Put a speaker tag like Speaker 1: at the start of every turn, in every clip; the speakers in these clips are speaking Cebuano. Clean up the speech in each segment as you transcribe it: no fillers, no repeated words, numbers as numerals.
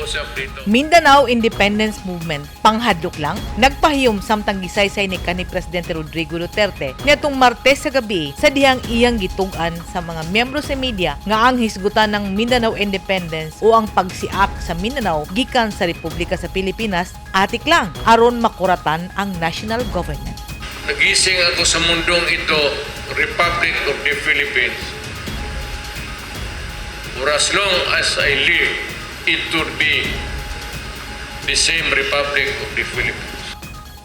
Speaker 1: nag-uusap dito.
Speaker 2: Mindanao Independence Movement, panghadlok lang, nagpahiyom samtang gisaysay ni kanhi Presidente Rodrigo Duterte niadtong Martes sa gabi sa dihang iyang gitug-an sa mga miyembro sa media nga ang hisgutan ng Mindanao Independence o ang pagsiak sa Mindanao gikan sa Republika sa Pilipinas atik lang aron makuratan ang national government.
Speaker 1: Nagising ako sa mundong ito, Republic of the Philippines. For as long as I live, it would be the same Republic of the Philippines.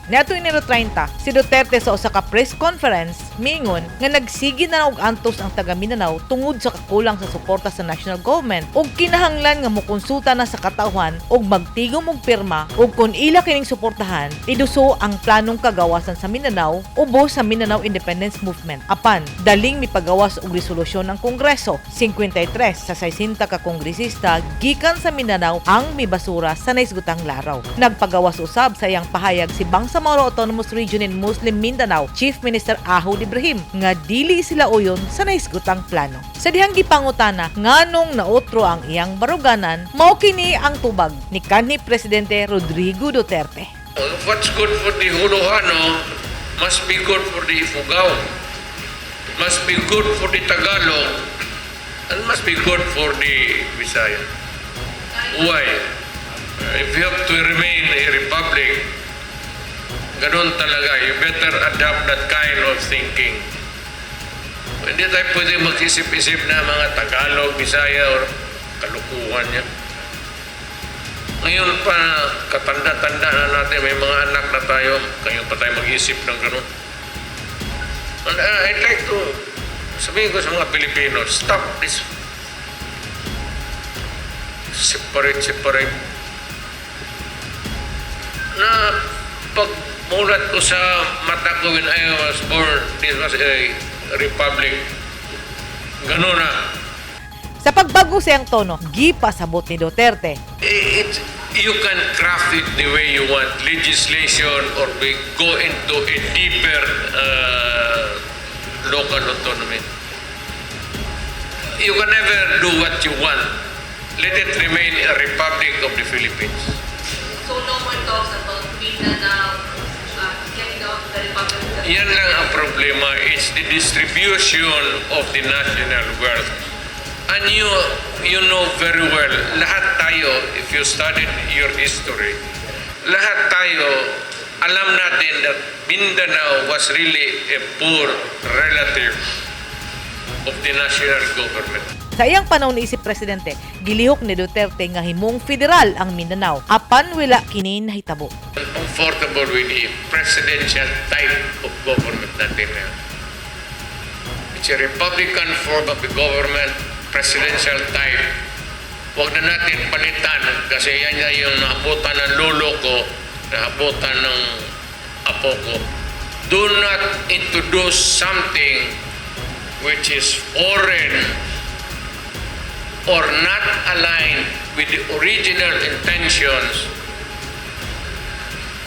Speaker 2: Niadtong Enero 30, si Duterte sa usa ka press conference miingon nga nagsige na og antos ang taga Mindanao tungod sa kakulang sa suporta sa national government ug kinahanglan nga mokonsulta na sa katawhan ug magtigom og pirma ug kon ila kining suportahan, iduso ang planong kagawasan sa Mindanao ubos sa Mindanao Independence Movement. Apan, daling mipagawas og resolusyon ang Kongreso. 53 sa 60 ka kongresista gikan sa Mindanao ang mibasura sa naisgutang laraw. Nagpagawas usab sa iyang pahayag si Bangsamoro Autonomous Region in Muslim Mindanao Chief Minister Ahud Ibrahim nga dili sila uyon sa naisgutang plano. Sa dihang gipangutana nganong naotro ang iyang baruganan, mao kini ang tubag ni kanhi Presidente Rodrigo Duterte.
Speaker 1: What's good for the Jolojano must be good for the Ifugao, must be good for the Tagalog, and must be good for the Bisaya. Why? If you have to remain a republic, ganun talaga. You better adopt that kind of thinking. Hindi tayo pwede mag-isip-isip na mga Tagalog, Bisaya, or kalukuhan yan. Ngayon pa, katanda-tanda na natin, may mga anak na tayo, ngayon pa tayo mag-isip ng ganun. And I'd like to sabihin ko sa mga Pilipino, stop this separate, separate. Na pag mulat ko sa mata ko when I was born, this was a republic. Ganun na.
Speaker 2: Sa pagbago sa iyang tono, gipasabot ni Duterte
Speaker 1: You can craft it the way you want, legislation or we go into a deeper local autonomy. You can never do what you want. Let it remain a Republic of the Philippines.
Speaker 3: So no more talks about Mindanao getting out of the Republic of the
Speaker 1: Yan lang ang problema. It's the distribution of the national wealth. And you know very well, lahat tayo, if you studied your history, lahat tayo, alam natin that Mindanao was really a poor relative of the national government.
Speaker 2: Sa iyang panahon ni isip presidente, gilihok ni Duterte nga himong federal ang Mindanao. Apan wala kini nahitabo.
Speaker 1: I'm comfortable with the presidential type of government natin ngayon. It's a republican form of the government, presidential type. Huwag na natin palitan kasi yan na yung naabutan ng lolo ko, naabutan ng apo ko. Do not introduce something which is foreign or not aligned with the original intentions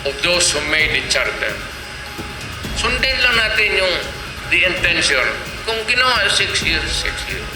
Speaker 1: of those who made the charter. Sundin lang natin yung the intention. Kung ginawa 6 years, 6 years.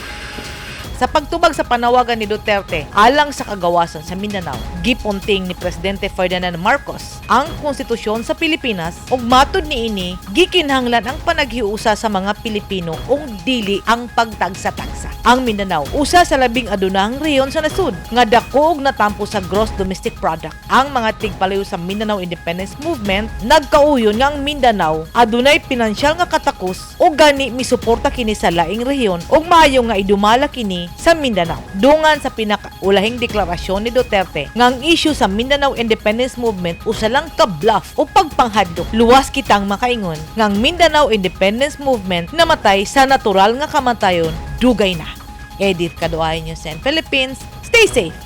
Speaker 2: Sa pagtubag sa panawagan ni Duterte alang sa kagawasan sa Mindanao, gipunting ni Presidente Ferdinand Marcos ang konstitusyon sa Pilipinas ug matud niini gikinahanglan ang panaghiusa sa mga Pilipino ug dili ang pagtagsa-tagsa. Ang Mindanao, usa sa labing adunahang rehiyon sa nasud nga dako og natampo sa gross domestic product. Ang mga tigpalayo sa Mindanao Independence Movement nagkauyon nga ang Mindanao adunay pinansyal nga katakos ug gani misuporta kini sa laing rehiyon ug maayo nga idumala kini sa Mindanao. Dungan sa pinakaulahing deklarasyon ni Duterte nga ang issue sa Mindanao Independence Movement usa lang ka bluff o pagpanghadlok. Luwas kitang makaingon nga ang Mindanao Independence Movement namatay sa natural nga kamatayon dugay na. Edith Kaduay, News and Philippines. Stay safe.